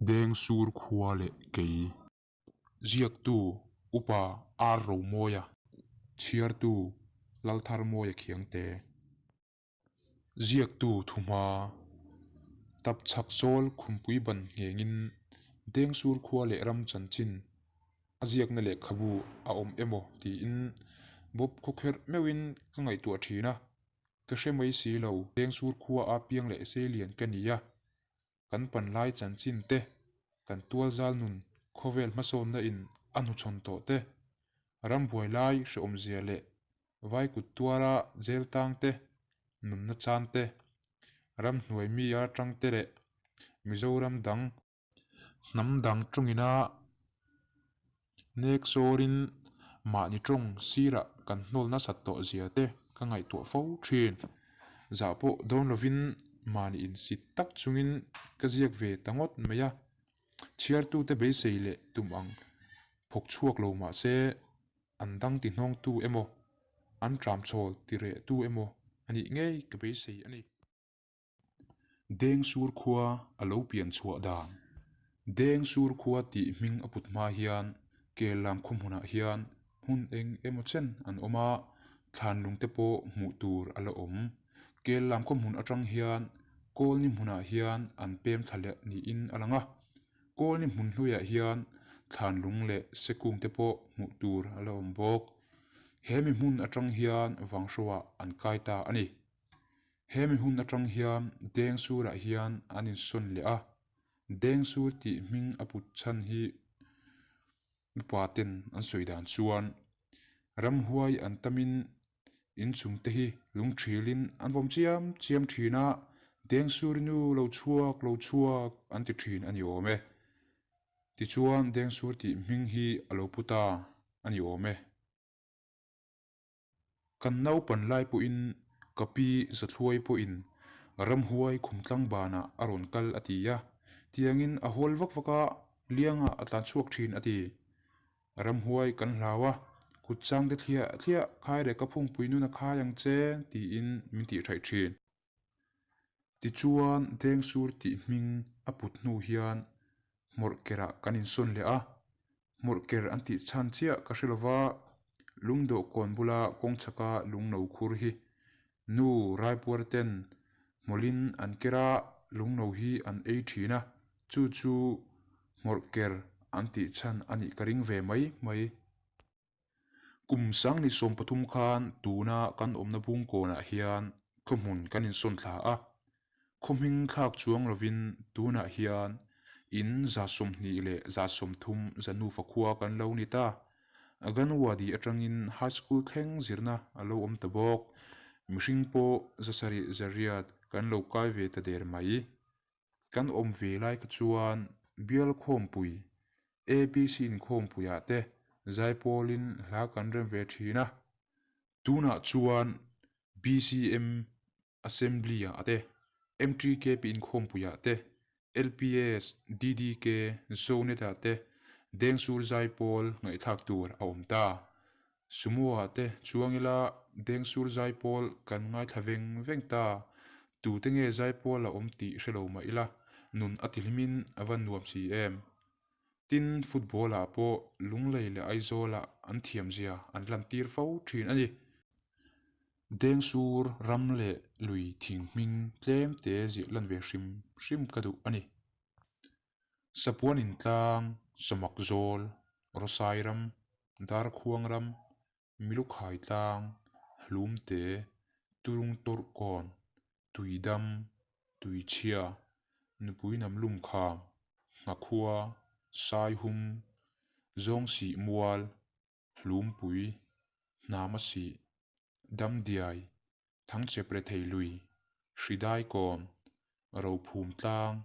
Dengsur khua leh kei. Ziaktu Upa Ar Romawia. Chhiartu Laltharmawia Khiangte. Ziaktu Thuhma. Tapchhak zawl khumpui ban nghengin Dengsur khua leh ram chanchin a ziakna lehkhabu a awm emaw tiin bawp khawkherh meuhin ka ngaihtuah thin a, ka hre mai si lo. Dengsur khua a piang leh seilian ka ni a, kan panlai chanchin te, kan tualzal nun khawvel hmasawnna in a hnuchhawn tawh te, rambuai lai hrehawmzia leh vai kut tuara jail tang te, nunna chan te, ramhnuai mi a tang te leh Mizoram dang, hnam dang tawngina nek sawrin mahni tawng sirah kan hnawl nasat tawh zia te ka ngaihtuah fo thin. Zah pawh dawn lovin mahni insit tak chungin ka ziak ve ta ngawt mai a, chhiartute beisei leh tum ang phawk chhuak lo mah se an dang ti hnawngtu emaw, an tramchhawl ti rehtu emaw a nih ngei ka beisei a ni. Dengsur khua a lo pian chhuah dan. Dengsur khua tih hming a put hma hian Kellam khaw hmunah hian hmun eng emaw chen an awm a, thlanlung te pawh hmuh tur a la awm. Kellam khaw hmun atang hian Kawlni hmunah hian an pem thla leh niin a lang a. Kawlni hmun hluiah hian thlanlung leh sekung te pawh hmuh tur a la awm bawk. He mi hmun atang hian Vanghroah an kai ta a ni. He mi hun atang hian Dengsurah hian an insawn leh a, Dengsur tih hming a put chhan hi upa ten an sawi dan chuan ramhuai an tamin inchung te hi lungthilin an vawm chiam chiam thin a, Dengsur nu lo chhuak lo chhuak an ti thin a ni awm e. Tichuan Dengsur tih hming hi a lo pu ta a ni awm e. Kan naupan lai pawhin ka pi Zathluai pawhin ramhuai khumtlang banah a rawn kal a ti a, tiangin a hawl vak vak a, liangah a tlan chhuak thin a ti. Ramhuai kan hlau a, kut chang te thliah thliah khai leh ka phungpui nun a khai ang che tiin min tih thaih thin. Tichuan Dengsur tih hming a put hnu hian hmawrhkerah kan insawn leh a, hmawrhker an tih chhan chiah ka hre lova, lungdawhkawn bula kawng chhaka lungno khur hi nu raipuar ten hmawlhin an ker a, lungno hi an ei thin a, chu chu hmawrhker an tih chhan a nih ka ring ve mai mai. Kum sangni 13 khan tuna kan awmna bungkawnah hian khawhmun kan insawn thla a, khaw hming thlak chuang lovin tunah hian in 20 leh 30 zanufa khua kan lo ni ta. Anganwadi atangin high school thleng zirna a lo awm ta bawk. Mihring pawh 7 8 kan lo kai ve ta der mai. Kan awm ve lai kha chuan bial khawmpui ABC inkhawmpuiah te zaipawlin hla kan rem ve thin a. Tunah chuan BCM Assembly-ah te, MTKP inkhawmpuiah te, LPS, DDK, Zonet-ah te Dengsur zaipawl ngaihthlak tur a awm ta. Sumo-ah te chuang ila Dengsur zaipawl kan ngaithla veng veng ta. Tute nge zaipawl a awm tih hre lo mah ila nun a tihlimin a va nuam si em. Tin, football-ah pawh Lunglei leh Aizawlah an thiamzia an lantir fo thin a ni. Dengsur ram leh lui thing hming tlem te ziah lan ve hrim hrim ka duh a ni. Sapuan intlang, Sawmak zawl, Rawsai ram, Darkhuang ram, Milukhai tlang, Hlumte, Turungtawrhkawn, Tuidam, Tuichhia, Nupui nam lumkham, Nghakhua, Saihum, Zawngsih mual, Hlumpui, Hnamasih, Damdiai, Thangchep rethei lui, Hridaikawn, Rophum tlang,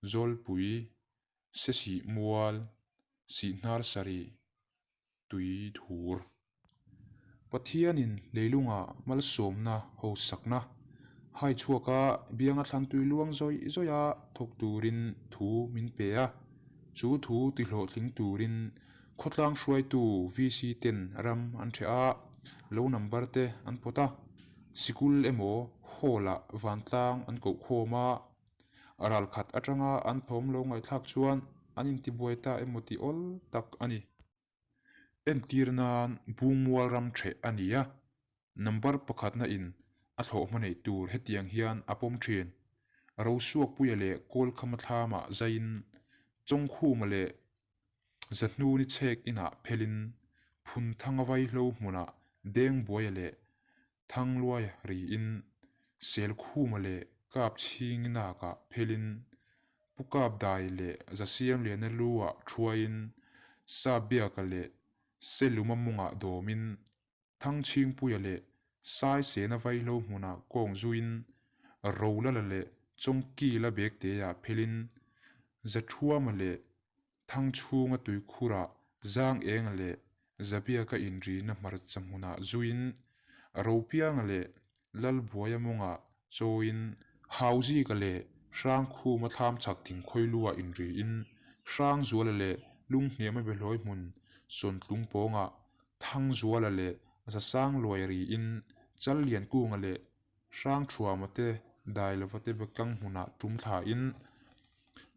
Zawlpui, Sesih mual, Sihhnar sarih, tui thur. Pathianin leilunga malsawmna hausakna hai chhuaka bianga thlan tui luang zawih zawiha thawk turin thu min pe a, chu thu tihlawhtling turin khawtlang hruaitu VC ten ram an ṭheh a, lo number te an pawt a, sikul emaw hall-ah vantlang an koh khawm a, ralkhat atanga an thawm lo ngaihthlak chuan an intibuai ta emaw tih awl tak a ni. Entir nan Bungmual ram ṭheh a ni a, number pakhatna in a thlawhhma neih tur hetiang hian a pawm ṭhin. Rosuakpuia leh Kawlkhama thlamah zaiin Chawngkhuma leh Zahnuni chhek inah phelin Phunthanga vaihlo hmunah Dengbuaia leh Thangluaia riin Selkhuma leh Kapchhinginakah phelin Pu Kapdai leh Zasiamliana lu-ah thuaiin Sabiaka leh Seluma mawngah dawmin Thangchhingpuia leh Saisena vaihlo hmunah kawng zuiin Rolala leh Chawngkila bekteah phelin Zathuama leh Thangchhunga tuikhurah Zangenga leh Zabiaka inrina hmarcha hmunah zuiin Ropianga leh Lalbuaia mawngah chawiin Hauzika leh Hrangkhuma thlam chhak thingkhawiluah inriin Hrangzuala leh Lunghniama behlawi hmun Sawntlung pawngah Thangzuala leh Zasangluai riin Challiankunga leh Hrangthuama te Dailova te bekang hmunah tum thlain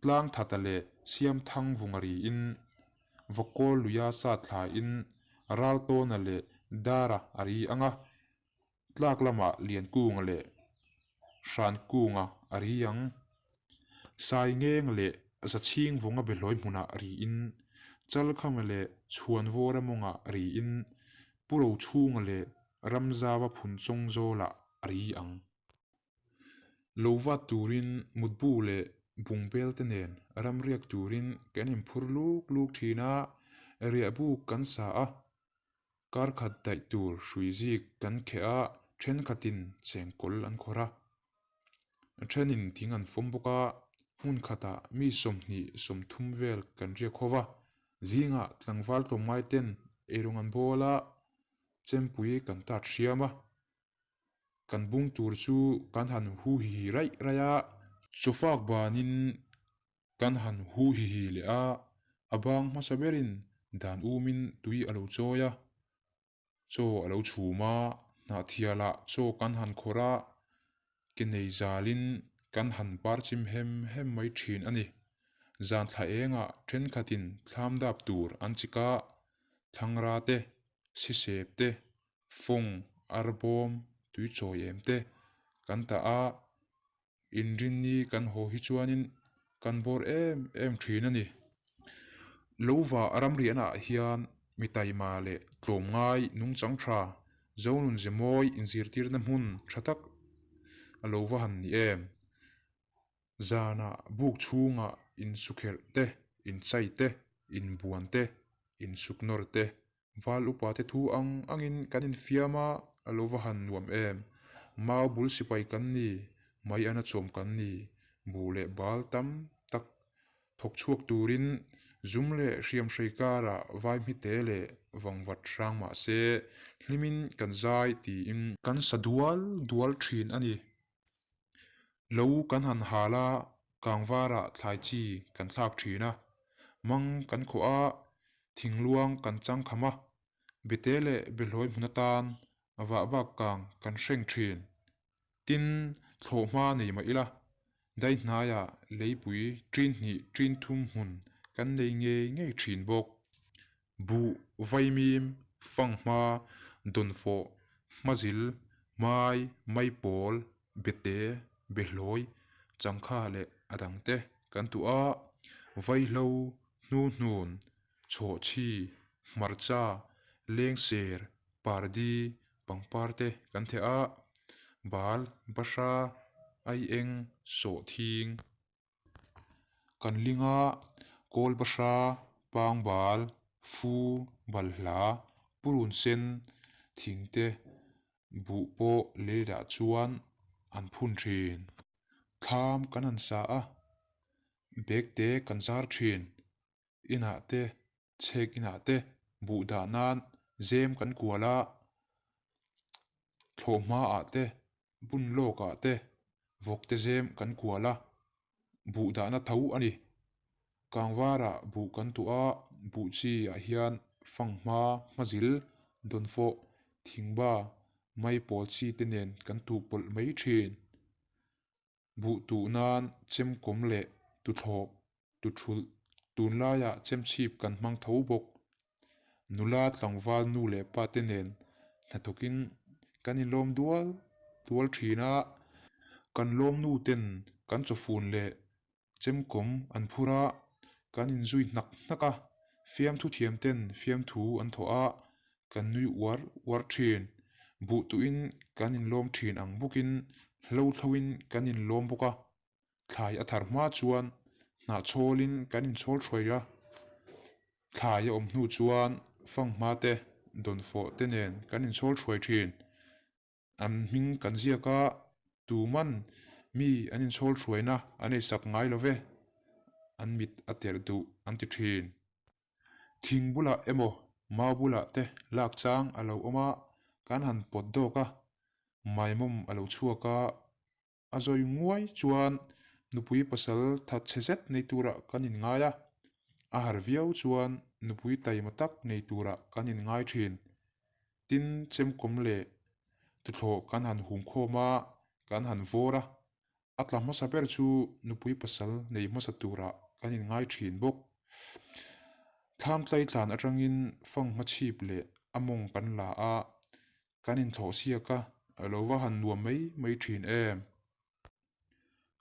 Tlangthata leh Siamthangvunga riin Vawkawl luia sat thlain Raltawna leh Dara a ri ang a, tlak lamah Liankunga leh Hrankunga a ri ang. Saingeng leh Zachhingvunga behlawi hmunah riin Chalkhama leh Chhuanvawra mawngah riin Pu Rochhunga leh Ramzava Phunchawng zawlah a ri ang. Lo vat turin mutbu leh bungbel te nen ramriak turin kan inphur luk luk thin a, riahbuk kan sa a, kar khat daih tur hrui zik kan kheh a, thenkhatin chengkawl an khawrh a, thenin thing an fawm bawk a, hmun khatah mi 20 30 vel kan riak ho va, zingah tlangval tlawmngai ten eirawng an bawl a, chempui kan tat hriam a. Kan bung tur chu kan han hu hi hi raih raih a. Chawfak banin kan han hu hi hi leh a, a bang hmasa berin dan umin tui a lo chawi a, chaw a lo chhum a, hnahthialah chaw kan han khawrh a, ke nei zalin kan han par chim hem hem mai thin a ni. Zan thla engah thenkhatin thlam dap tur an chik a, thlangra te, sisep te, Fawng, arbawm, tuichawi em te kan tah a, inrinni kan haw hi chuanin kan bawr em em thin a ni. Lova ramriahnaah hian mi taima leh tlawmngai nungchang tha, Zonun Zemawi inzirtirna hmun tha tak a lo va han ni em? Zanah buk chhungah insukherh te, inchai te, inbuan te, insuknawr te, val upa te thu ang angin kan infiam a, a lo va han nuam em. Mau bul sipai kan ni, mai ana chawm kan ni, buh leh bal tam tak thawk chhuak turin zum leh hriamhrei karah vai hmite leh vangvat hrang mah se hlimin kan zai tiin kan sa dual dual thin a ni. Lo kan han hal a, kangvarah thlai chi kan thlak thin a, mang kan khawh a, thingluang kan chang kham a, bete leh behlawi hmun atan vah bak kang kan hreng thin. Tin, thlawhhma nei mah ila, dai hnaiah leipui ṭin hnih ṭin thum hmun kan nei ngei ngei thin bawk. Buh, vaimim, fanghma, dawnfawh, hmazil, mai, maipawl, bete, behlawi, changkha leh a dangte kan tuah a, vaihlo, hnuhnun, chhawhchhi, hmarcha, lengser, pardi, pangpar te kan theh a, bal, bahra, aieng, sawhthing. Kan ling a, kawl bahra, pangbal, fu, balhla, purun sen, thing te buh pawh leilah chuan an phun thin. Thlam kan han sa a. Bag te kan zar thin. Inah te, chhek inah te buh dah nan zem kan kual a, thlawhhma ah te, bun lawk ah te vawk te zem kan kual a, buh dahna tho a ni. Kangvarah buh kan tuah a, buh chi ah hian fanghma, hmazil, dawnfawh, thingba, maipawl chi te nen kan tuh pawlh mai thin. Buh tuh nan chemkawm leh tuthlawh, tuthulh tunlaiah chemchhip kan hmang tho bawk. Nula tlangval nu leh pa te nen hnathawkin kan inlawm dual dual thin a, kan lawmnu ten kan chawfun leh chemkawm an phur a, kan inzui hnak hnak a, fiamthu thiam ten fiamthu an thawh a, kan nui uar uar thin. Buh tuhin kan inlawm thin ang bawkin hlo thloin kan inlawm bawk a, thlai a thar hma chuan hnahchhawlin kan inchhawl thuai a, thlai a awm hnu chuan fanghma te, dawnfawh te nen kan inchhawl thuai thin. An hming kan ziak a, tuman mi an inchhawl hruaina an eisak ngai lo ve, an mit a terh duh an ti thin. Thing bulah emaw mau bulah te lak chang a lo awm a, kan han pawt dawk a, maimawm a lo chhuak a, A zawi nguai chuan nupui pasal thatchhe zet nei turah kan inngai a, a har viau chuan nupui taima tak nei turah kan inngai thin. Tin, chemkawm leh tuthlawh kan han hum khawm a, kan han vawr a, a tla hmasa ber chu nupui pasal nei hmasa turah kan inngai thin bawk. Thlam tlaitlan atangin fanghma chhip leh a mawng kan la a, Kan inthlawh siak a, a lo va han nuam mai mai thin em?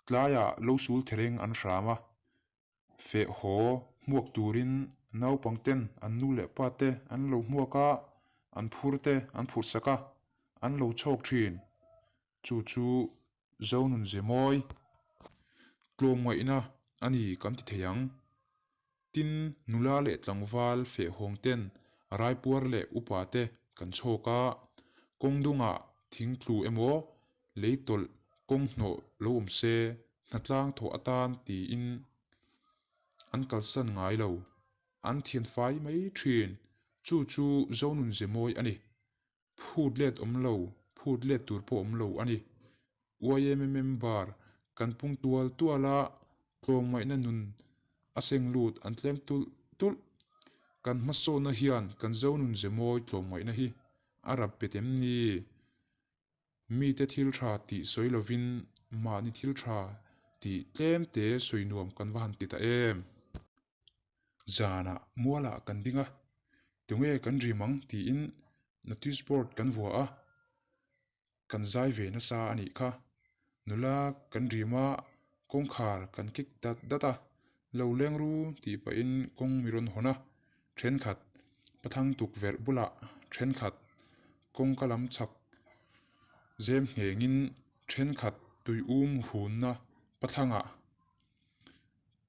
Tlaiah lo sul thereng an hram a, feh haw hmuak turin naupang ten an nu leh pa te an lo hmuak a, an phur te an phurh sak a, an lo chhawk thin. Chu chu Zonun ze mawi tlawmngaihna a ni kan ti thei ang. Tin, nula leh tlangval fehhawng ten raipuar leh upa te kan chhawk a, kawng dungah thing tlu emaw lei tawlh kawng hnawh lo awm se hnatlang thawh atan tiin an kalsan ngai lo. An thianfai mai thin. Chu chu Zonun ze mawi a ni. Phut let awm lo, phut let tur pawh awm lo a ni. YMA member kan pung tual tual a, tlawmngaihna nun a seng lut an tlem tulh tulh. Kan hmasawnna hian kan zo nun ze mawi tlawmngaihna hi a rap bet em ni? Mite thil tha tih sawi lovin mahni thil tha tih tlem te sawi nuam kan va han ti ta em? Zanah mualah kan ding a, tunge kan rim ang tiin notice board kan vua a, kan zai ve nasa a nih kha. Nula kan rim a, kawngkhar kan kik dat dat a, lo leng ru tih pahin kawng mi rawn hawn a, thenkhat pathang tukverh bulah thenkhat kawngka lam chhak zem nghengin thenkhat tuium hunna pathlangah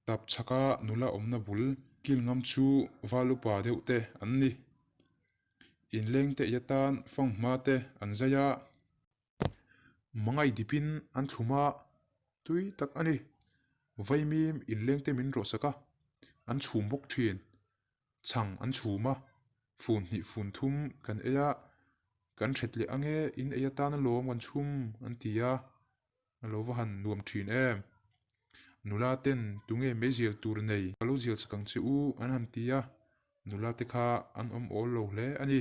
Tap chhaka nula awmna bul kil ngam chu val upa deuh te an ni. Inleng te ei atan fanghma te an zai a. Mangai dipin an thlum a, tui tak a ni. Vaimim inleng te min rawhsak a, an chhum bawk thin. Chhang an chhum a, fun hnih fun thum kan ei a, kan hret leh ange in ei atan alawm kan chhum an ti a. A lo va han nuam thin em? Nula ten tunge meizial tur nei ka lo zial chak ang che u an han ti a, nula te kha an awm awl lo hle a ni.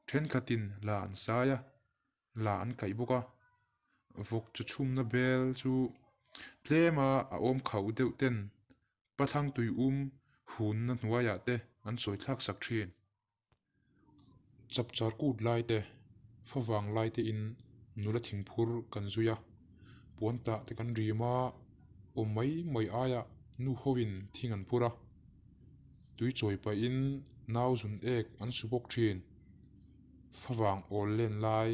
Thenkhatin la an sai a, la an kaih bawk a. Vawk chu chhumna bel chu tlema a awm khauh deuh ten pathlang tui um hunna hnuaiah te an sawi thlak sak thin. Chapchar kut lai te, favang lai te in nula thingphur kan zui a, puan tah te kan rim a, awm mai mai aiah nu ho in thing an phur a, tui chawi pahin nau zun ek an su bawk thin. Favang awl len lai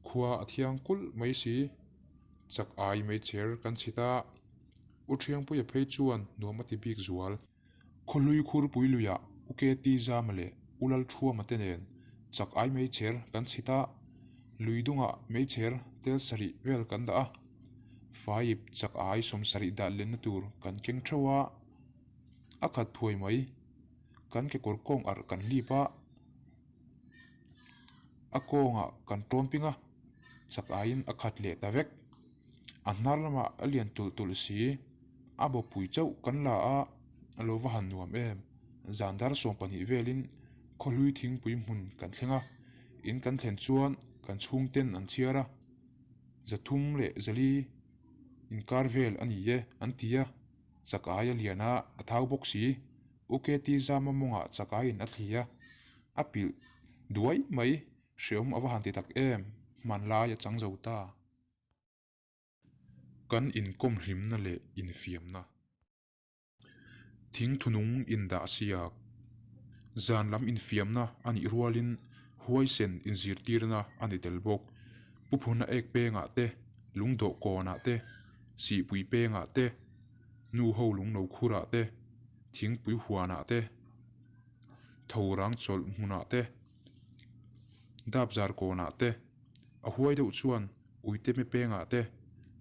khua a thiang kulh mai si, chak ai meichher kan chhit a, U Thiangpuia phei chuan nuam a ti bik zual. Khawhlui Khurpui luiah U KT Zama leh U Lalthuama te nen chak ai meichher kan chhit a, lui dungah meichher tel sarih vel kan dah a. Faiip chak ai 70 dah lenna tur kan keng theuh a, a khat thuai mai. Kan kekawr kawng arh kan hlip a, a kawngah kan tawn ping a, chak aiin a khat leh ta vek. A hnar lamah a lian tulh tulh si, a bawpui chauh kan la a, a lo va han nuam em. Zan dar 12 velin khawhlui thingpui hmun kan thleng a, in kan thlen chuan kan chhungten an chhiar a, 304 inkar vel a ni e an ti a, chak ai a lian a, a thau bawk si. UKT Zama mawngah chak aiin a thli a, a pilh duai mai, hreawm a va han ti tak em, hmanlai a chang zo ta. Kan inkawm hlimna leh infiamna. Thingthunung indah siak. Zan lam infiamna a nih rualin huaisen inzirtirna a ni tel bawk. Pu Phuna ek pengah te, lungdawh kawnah te, sihpui pengah te, nu ho lungno khurah te, thingpui huanah te, thorang chawlh hmunah te, dapzar kawnah te, a huai deuh chuan uite me pengah te,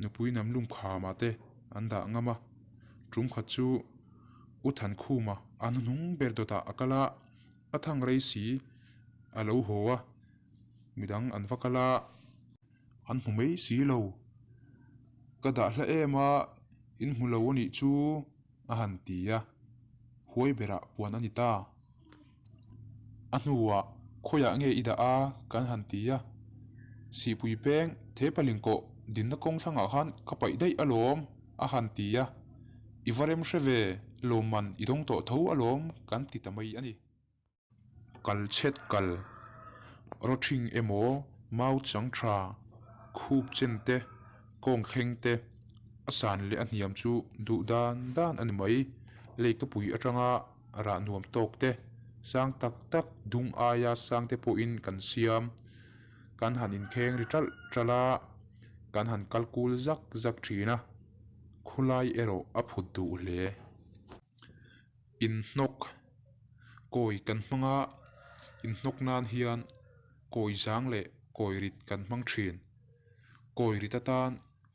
nupui nam lum khamah te an dah ngam a. Tum khat chu U Thankhuma a hnuhnung ber dawtah a kal a, a thang rei si a lo haw a, midang an va kal a, an hmu mai si lo. Ka dah hla em a, in hmu lo a nih chu a han ti a, huai berah puan a ni ta. A hnuah khawiah nge i dah a kan han ti a, Sihpui peng Thepaling kawh dinna kawng thlangah khan ka paih daih alawm a han ti a, I va rem hre ve, lawmman i dawng tawh tho alawm kan ti ta mai a ni. Kal chhet kal, rawthing emaw mau chang tha, khup chen te, kawng thleng te, a san leh a hniam chu duh dan dan a ni mai. Leikapui atanga rah nuam tawk te, sang tak tak dung aia sang te pawhin kan siam. Kan han inkheng ri ṭalh ṭalh a, kan han kal kul zak zak ṭhin a, khulai erawh a phut duh hle. Inhnawk kawi kan hmang a, inhnawk nan hian kawi zang leh kawi rit kan hmang ṭhin. Kawi rit atan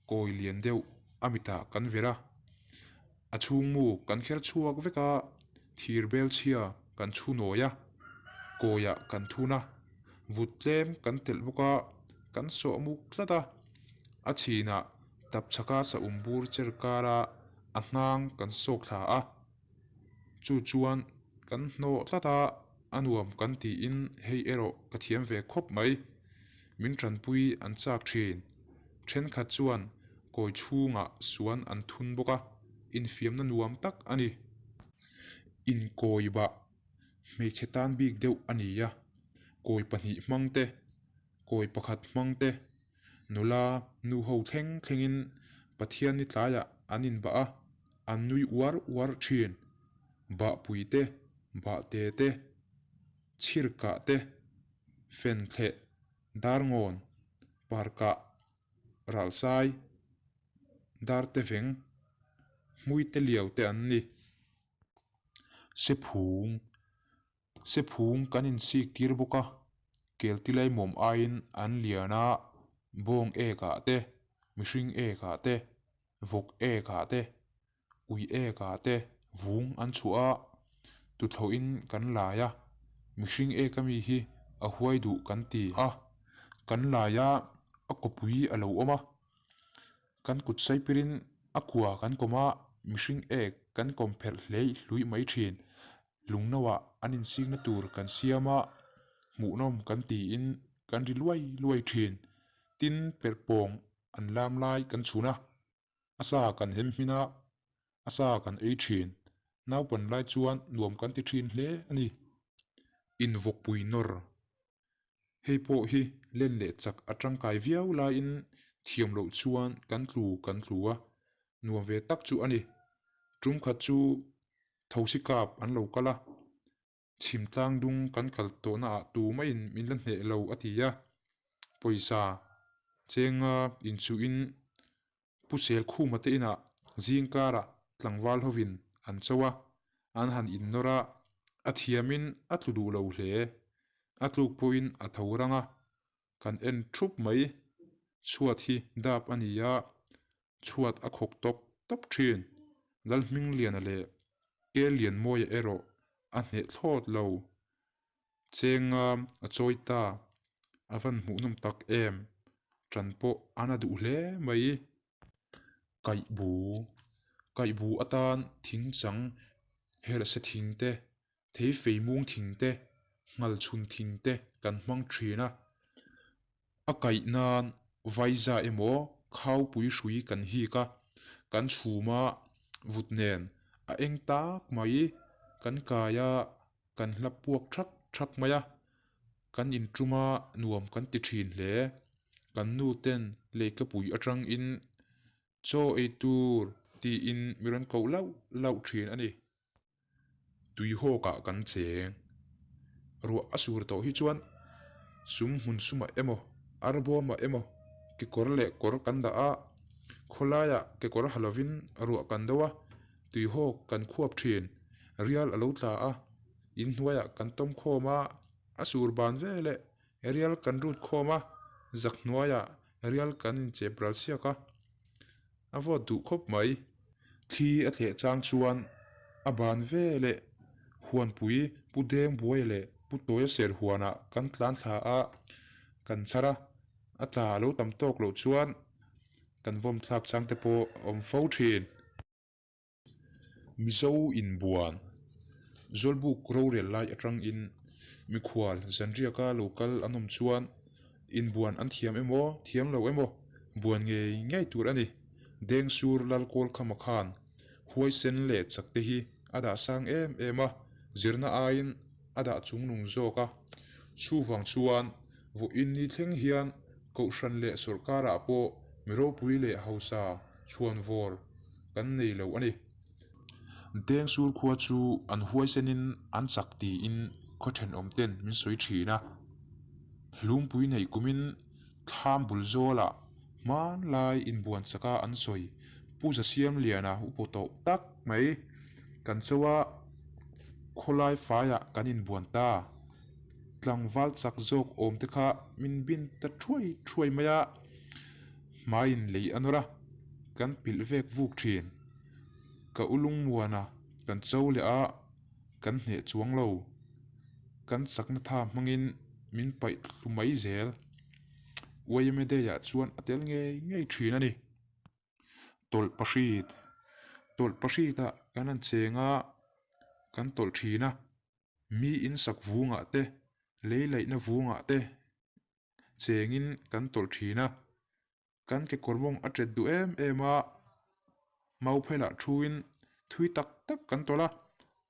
kawi lian deuh a mitah kan verh a. A chhungmu kan kher chhuak vek a, thir bel chhia kan chhu nawi a, kawiah kan thun a, vut tlem kan telh bawk a, kan sawh muk tlat a. A chhinah tapchhaka saum bur cher kara a hnang kan sawk thla a, chu chuan kan hnawh tlat a, a nuam kan tiin hei erawh ka thiam ve khawp mai. Min tanpui an chak thin. Thenkhat chuan kawi chhungah suan an thun bawk a, infiamna nuam tak a ni. Inkawi bah hmeichhe tan bik deuh a ni a, kawi pahnih hmang te, kawi pakhat hmang te, nula nu ho thleng thlengin Pathianni tlaiah an inbah a, an nui uar uar thin. Bahpui te, bahte te, chhirkah te, fenthleh, darngawn, parkah, ralsai, darte veng, hmuite liau te an ni. Sephung, Sephung kan insik tir bawk a, keltilai mawm aiin an lian a, bawng ek ah te, mihring ek ah te, vawk ek ah te, ui ek ah te vung an chhuah a, tuthlawhin kan lai a, mihring ek ami hi a huai duh kan ti a, kan lai a, a kawpui a lo awm a, kan kut saipirin a kua kan kawm a, mihring ek kan kawm pherh hleih hluih mai thin, lungno ah an insikna tur kan siam a, hmuhnawm kan tiin kan ri luai luai thin, tin perhpawng an lam lai kan chhun a. A sa kan hem hmin a, a sa kan ei thin. Naupan lai chuan nuam kan ti thin hle a ni. Invawkpui nawr. Hei pawh hi len leh chak a tangkai viau laiin thiam loh chuan kan tlu kan tlu a, nuam ve tak chu a ni. Tum khat chu thosi kap an lo kal a, Chhim tlang dung kan kal tawhna ah tu maiin min la hneh lo a ti a, pawisa chenga inchuhin Pu Selkhuma te inah zing karah tlangval hovin an cho a, an han innawr a, a thiamin a tlu duh lo hle. A tluk pawhin a tho rang a, kan en thup mai. Chhuat hi dap a ni a. Chhuat a khawk tawp tawp thin. Lalhmingliana leh Kelianmawia erawh a hneh thlawt lo. Chenga a chawi ta. A van hmuhnawm tak em. Ṭan pawh a na duh hle mai. Kaihbu Kaihbu atan thing chang herhse thing te, theifei mung thing te, nghalchhun thing te kan hmang thin a. A kaih nan vaiza emaw khaupui hrui kan hik a, kan chhum a, vut nen a eng tak mai kan kai a, kan hla puak thak thak mai a, kan intum a nuam kan ti thin hle. Kan nu ten leikapui atangin chaw ei tur tiin mi rawn koh lauh lauh thin a ni. Tuihawkah kan cheng. Ruah a sur tawh hi chuan sum hmun sumah emaw, arbawmah emaw kekawr leh kawr kan dah a, khawlaiah kekawr ha lovin ruah kan do a, tuihawk kan khuap thin. Rial a lo tla a, inhnuaiah kan tawm khawm a, a sur ban veleh Rial kan rut khawm a, zak hnuaiah rial kan inchep ral siak a, a vawt duh khawp mai. Thli a tleh chang chuan a ban ve leh huanpui Pu Dengbuaia leh Pu Tawia ser huanah kan tlan thla a, kan chhar a, a tla a lo tam tawk loh chuan kan vawm thlak chang te pawh a awm fo thin. Mizo inbuan Zawlbuk rorel lai atangin mikhual zanriaka lo kal an awm chuan inbuan an thiam emaw thiam lo emaw buan ngei ngei tur a ni. Dengsur Lalkawl khama khan huaisen leh chak te hi a dah sang em em a, zirna aiin a dah chungnung zawk a. Chuvang chuan vawiin ni thleng hian Kohhran leh sawrkarah pawh mi ropui leh hausa chhuanvawr kan nei lo a ni. Dengsur khua chu an huaisenin an chak tiin khaw thenawm ten min sawi thin a. Hlungpui neih kumin thlam bul zawlah hmanlai inbuan chaka an sawi Pu Zasiamliana upaw tawh tak mai kan cho a, khawlai faiah kan inbuan ta. Tlangval chak zawk awm te kha min bin ta thuai thuai mai a, hmaiin lei a nawr a, kan pilh vek vuk thin. Ka u lungmuana kan cho leh a, kan hneh chuang lo. Kan chakna tha hmangin min paih thlu mai zel. Yma Day ah chuan a tel ngei ngei thin a ni. Tawlh pahrit Tawlh pahritah kan han cheng a, kan tawlh thin a. Mi insak vungah te, lei laihna vungah te chengin kan tawlh thin a, kan kekawr mawng a tet duh em em a, mauphelah thuin thui tak tak kan tawlh a,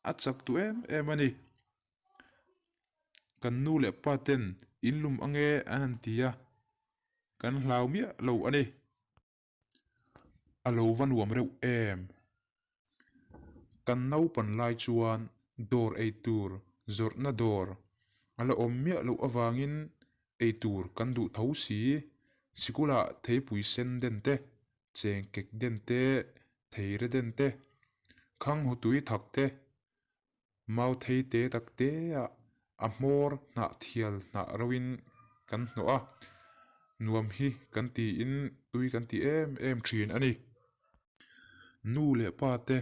a chak duh em em a ni. Kan nu leh pa ten in lum ange an han ti a, kan hlau miah lo a ni. A lo va nuam reuh em? Kan naupan lai chuan dawr eitur zawrhna dawr a la awm miah loh avangin eitur kan duh tho si. Sikulah theipui sen den te, chengkek den te, theire den te, khanghutui thak te, Mau thei te tak te ah a hmawr hnah thial hnah rauhin kan hnawh a, nuam hi kan tiin tui kan ti em em thin a ni. Nu leh pa te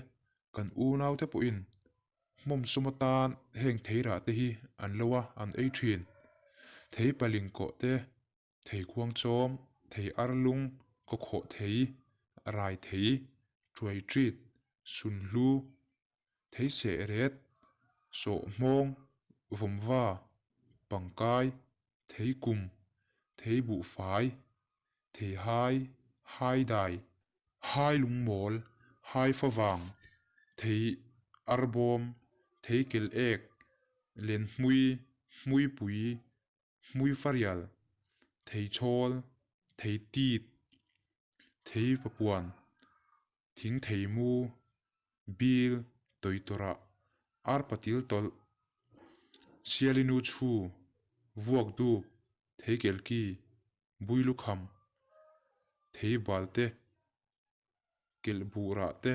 kan unau te pawhin hmawm sum atan heng theirah te hi an lo a, an ei thin. Thei paling kawh te Thei khuangchawm, thei arlung, kawkhawh thei, rai thei, tuai ṭit, sunhlu, thei seh ret, sawhhmawng, vawmva, pangkai, thei kum, thei buhfai, thei hai, haidai, hai lungmawl, hai favang, thei arbawm, thei kel ek, lenhmui, hmuipui, Hmuifarial, theichhawl, theitit, theipapuan, thingtheimu, bil, tawitawrah, arpatil tawlh, sialinu chhu, vuakduk, theikelki, builukham, theibalte, kelhbuh rah te,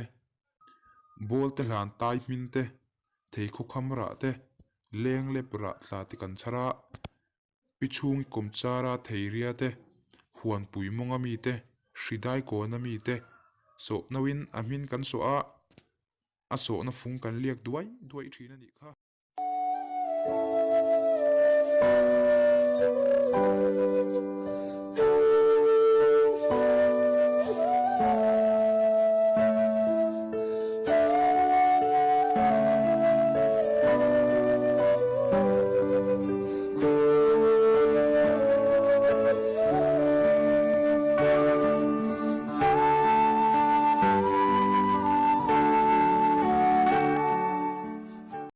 bawl te hlan tai hmin te, theikhawkham rah te, lenglep rah tla te kan chhar a, pi chhungi kawmchara theiria te, huanpui mawnga mi te, hri daikawna mi te. Sawh noin a hmin kan sawh a, a sawhna fung kan liak duai duai thin a nih kha.